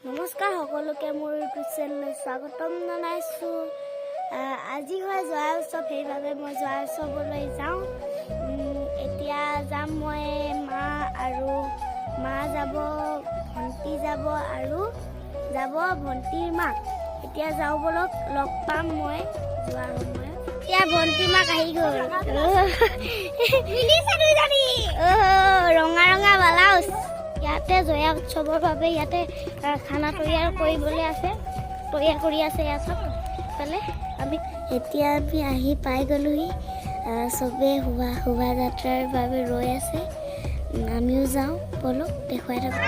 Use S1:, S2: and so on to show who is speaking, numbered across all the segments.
S1: নমস্কাৰ সকলোকে, মোৰ ইউটিউব চেনেললৈ স্বাগতম জনাইছোঁ। আজি হয় জয়া উৎসৱ, সেইবাবে মই জয়া উৎসৱলৈ যাওঁ। এতিয়া যাম মই, মা আৰু মা যাব, ভণ্টি যাব আৰু যাব ভণ্টিৰ মাক। এতিয়া যাওঁ ব'লক, লগ পাম মই যোৱাৰ সময়ত। এতিয়া ভণ্টিৰ মাক আহি গ'ল। ৰঙা ৰঙা ব্লাউজ। ইয়াতে জয়া উৎসৱৰ বাবে ইয়াতে খানা তৈয়াৰ কৰিবলৈ আছে, তৈয়াৰ কৰি আছে ইয়াত চব। ইফালে আমি এতিয়া আমি আহি পাই গ'লোহি। চবেই শোভাযাত্ৰাৰ বাবে ৰৈ আছে। আমিও যাওঁ ব'লক, দেখুৱাই থাকোঁ।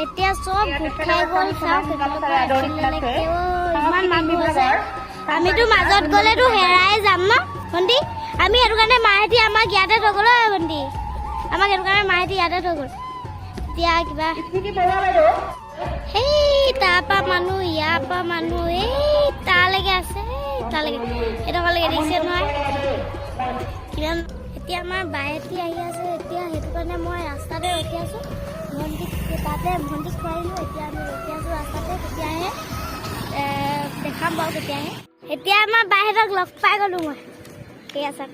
S1: এতিয়া চব গোট খাই গ'ল। চাওক, এইফালৰ পৰা এইফালেলৈকে ইমান মানুহ আছে। আমিতো মাজত গ'লেতো হেৰাই যাম ন ভণ্টি? আমি সেইটো কাৰণে মাহেঁতি আমাক ইয়াতে থৈ গ'ল। ঐ ভণ্টি, আমাক সেইটো কাৰণে মাহেঁতি ইয়াতে থৈ গ'ল। এতিয়া কিবা সেই তাৰপৰা মানুহ, ইয়াৰ পৰা মানুহ, এই তালৈকে আছে, এই তালৈকে, সেইডোখৰলৈকে দেখিছে নহয় কিমান। এতিয়া আমাৰ বায়েতি আহি আছে এতিয়া, সেইটো কাৰণে মই ৰাস্তাতে ৰখি আছো। ভণ্টিক তাতে ভণ্টিক খুৱাই আহিলোঁ। এতিয়া আমি ৰখি আছো ৰাস্তাতে, তেতিয়াহে দেখাম বাৰু তেতিয়াহে। এতিয়া আমাৰ বাহঁতক লগ পাই গ'লো মই। সেয়া চাওক,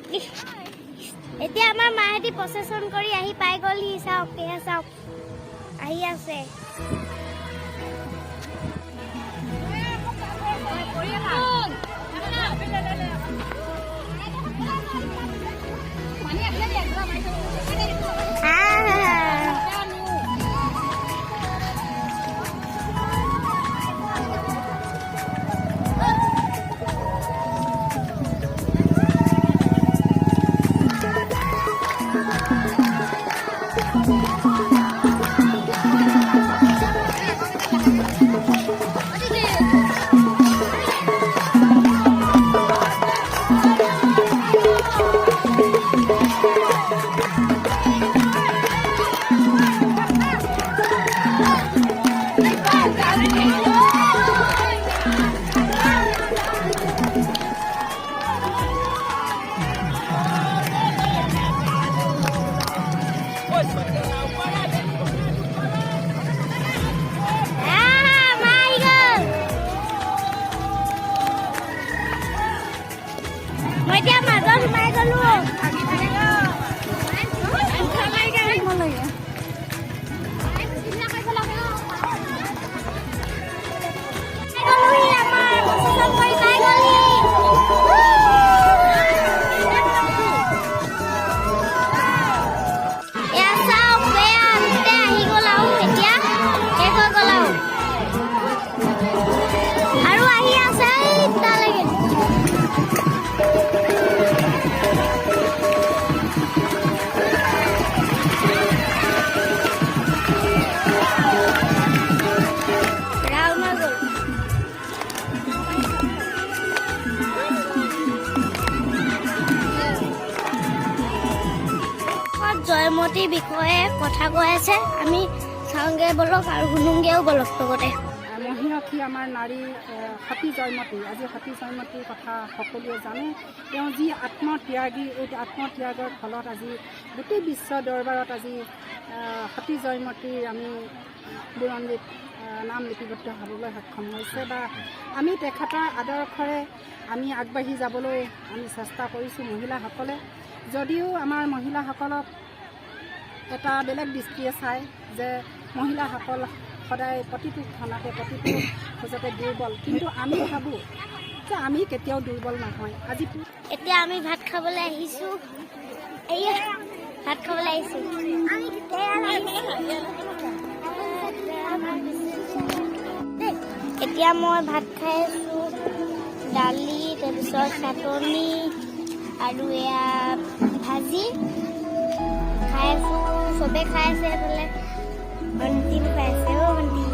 S1: এতিয়া আমাৰ মাহঁতি প্ৰচেছন কৰি আহি পাই গ'লহি। চাওক, সেয়া চাওক, আহি আছে। আহ। আহ, মা আহি গ'ল। মই এতিয়া মাজত সোমাই গ'লো। পাই গ'লোহি, আমাৰ প্ৰচেছন কৰি পাই গ'লহি। এয়া চাওক, এয়া গোটেই আহি গ'ল আৰু এতিয়া শেষ হৈ গ'ল আৰু আৰু আহি আছে এই তালৈকে। ৰাউণ্ড হৈ গ'ল। জয়মতীৰ বিষয়ে কথা কৈ আছে, আমি চাওঁগে বলক আৰু শুনোগেও বলক লগতে।
S2: মহিয়সী আমাৰ নাৰী সতী জয়মতী। আজি সতী জয়মতীৰ কথা সকলোৱে জানে। তেওঁ যি আত্মত্যাগী, এই আত্মত্যাগৰ ফলত আজি গোটেই বিশ্ব দৰবাৰত আজি সতী জয়মতীৰ আমি বুৰঞ্জীত নাম লিপিবদ্ধ হ'বলৈ সক্ষম হৈছে বা আমি তেখেতৰ আদৰ্শৰে আমি আগবাঢ়ি যাবলৈ আমি চেষ্টা কৰিছোঁ মহিলাসকলে। যদিও আমাৰ মহিলাসকলক এটা বেলেগ দৃষ্টিৰে চায় যে মহিলাসকল সদায় প্ৰতিটো ক্ষণতে, প্ৰতিটো খোজতে দুৰ্বল, কিন্তু আমি ভাবোঁ যে আমি কেতিয়াও দুৰ্বল নহয়। আজি
S1: এতিয়া আমি ভাত খাবলৈ আহিছো। এয়া ভাত খাবলৈ আহিছো। এতিয়া মই ভাত খাই আছো, দালি, তাৰপিছত চাটনি আৰু এয়া ভাজি খাই আছো। চবে খাই আছে, এইফালে ভণ্টিও খাই আছে। অ' ভণ্টি,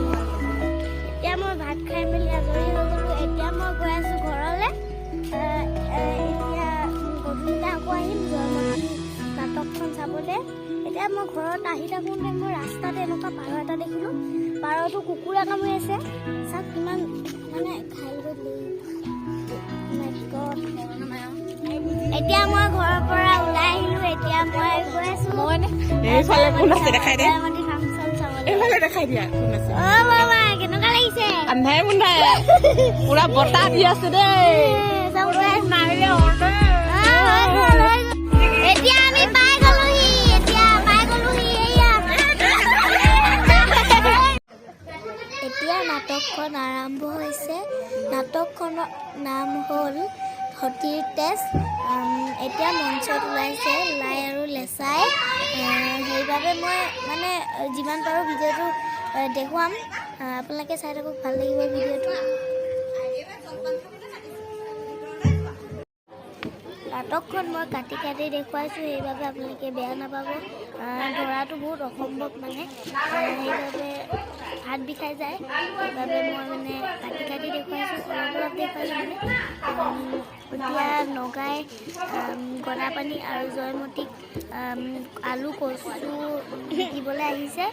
S1: এতিয়া মই ভাত খাই মেলি আজৰি হৈ গ'লো। এতিয়া মই গৈ আছো ঘৰলৈ। এতিয়া গধূলিতে আকৌ আহিম জয়মতী। নাটকখন চাবলৈ। এতিয়া মই ঘৰত আহি থাকোঁতে মই ৰাস্তাত এনেকুৱা পাৰ এটা দেখিলোঁ। পাৰটো কুকুৰে কামুৰি আছে। চাওক কিমান মানে খাই গ'ল। My God. এতিয়া মই ঘৰৰ পৰা ওলাই আহিলো। এতিয়া মই গৈ আছো
S3: এইফালে কোন আছে দেখাই দে।
S1: জয়মতী ফাংচন চাবলৈ।
S3: এইফালে দেখাই দিয়া, কোন আছে।
S1: অ বাবা, কেনেকুৱা লাগিছে?
S3: আন্ধাৰে মুন্ধাৰে পুৰা বতাহ দি আছে দেই।
S1: চব গৈ আছো। অ, হৈ গ'ল, হৈ গ'ল। এতিয়া আমি পাই গ'লোহি। এতিয়া পাই গ'লোহি এইয়া। এতিয়া নাটকখন আৰম্ভ হৈছে। নাটকখনৰ নাম হ'ল সতীৰ তেজ। এতিয়া মঞ্চত ওলাইছে লাই আৰু লেচাই। সেইবাবে মই মানে যিমান পাৰোঁ ভিডিঅ'টো দেখুৱাম। আপোনালোকে চাই থাকক, ভাল লাগিব ভিডিঅ'টো। নাটকখন মই কাটি কাটি দেখুৱাইছোঁ, সেইবাবে আপোনালোকে বেয়া নাপাব। ধৰাটো বহুত অসম্ভৱ মানে, সেইবাবে হাত বিষাই যায়। সেইবাবে মই মানে কাটি কাটি দেখুৱাইছোঁ, অলপ অলপ দেখুৱাইছোঁ মানে। এতিয়া নগাই গদাপাণি আৰু জয়মতীক আলু কচু দিবলৈ আহিছে।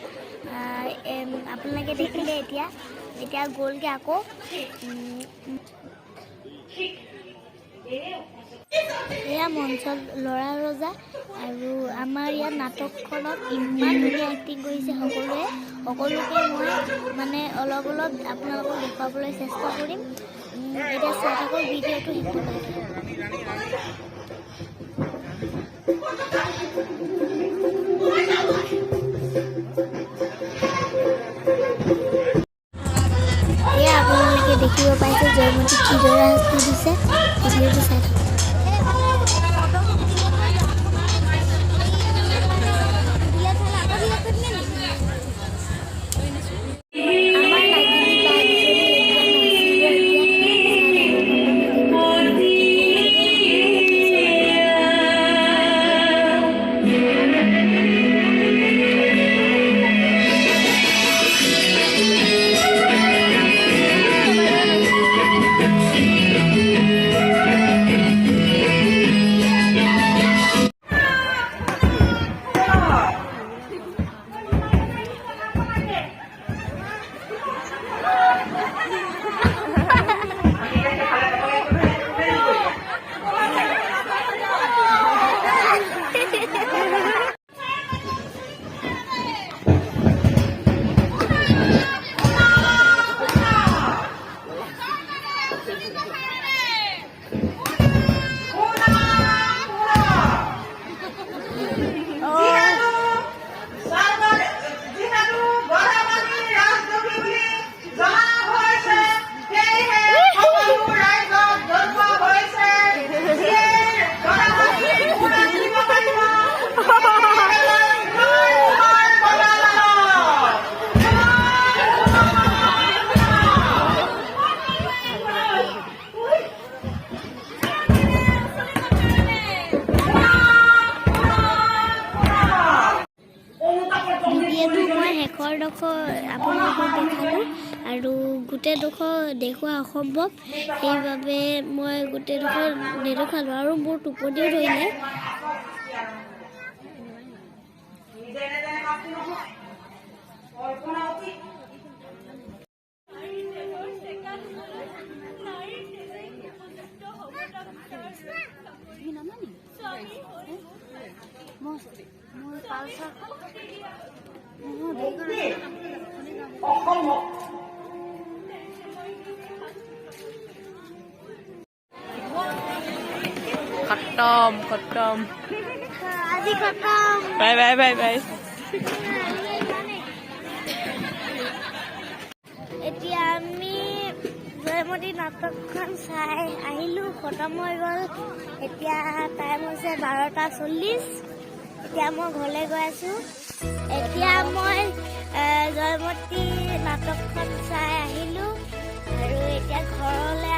S1: আপোনালোকে দেখিলে। এতিয়া এতিয়া গ'লগৈ আকৌ। এয়া মঞ্চত ল'ৰা ৰজা আৰু আমাৰ ইয়াত নাটকখনত ইমান ধুনীয়া এক্টিং কৰিছে সকলোৱে। সকলোকে মই মানে অলপ অলপ আপোনালোকক দেখুৱাবলৈ চেষ্টা কৰিম। এতিয়া চাই থাকক ভিডিঅ'টো শেষলৈকে। এয়া আপোনালোকে দেখিব পাইছে জয়মতীক কিদৰে শাস্তি দিছে। ভিডিঅ'টো চাই থাকক। আমাৰ নাগিনী বাঘজনী এতিয়া নাচিব। এতিয়া চাই থাকক আপোনালোকে।
S4: যিহেতু গদাপাণি ৰাজদ্ৰোহী বুলি জনা হৈছে, সেয়েহে সকলো ৰাইজক জনোৱা হৈছে, যিয়ে গদাপাণিৰ ঘোঁৰা তুলিব পাৰিব, তোমাৰ গদাপাণক।
S1: ভিডিঅ'টো মই শেষৰডোখৰ আপোনালোকক দেখালোঁ আৰু গোটেইডোখৰ দেখুওৱা অসম্ভৱ, সেইবাবে মই গোটেইডোখৰ নেদেখুৱালোঁ আৰু মোৰ টোপনিও ধৰিলে।
S4: যেনে তেনে কামটো নহয়, কল্পনা অতীত।
S1: মোৰ পালচাৰখন।
S4: মুক্তি অসম্ভৱ।
S3: খতম, খতম।
S1: আজি খতম।
S3: Bye bye, bye bye.
S1: এতিয়া আমি জয়মতী নাটকখন চাই আহিলোঁ, খতম হৈ গ'ল। এতিয়া টাইম হৈছে 12টা 40। এতিয়া মই ঘৰলৈ গৈ আছোঁ। এতিয়া মই জয়মতী নাটকখন চাই আহিলোঁ আৰু এতিয়া ঘৰলৈ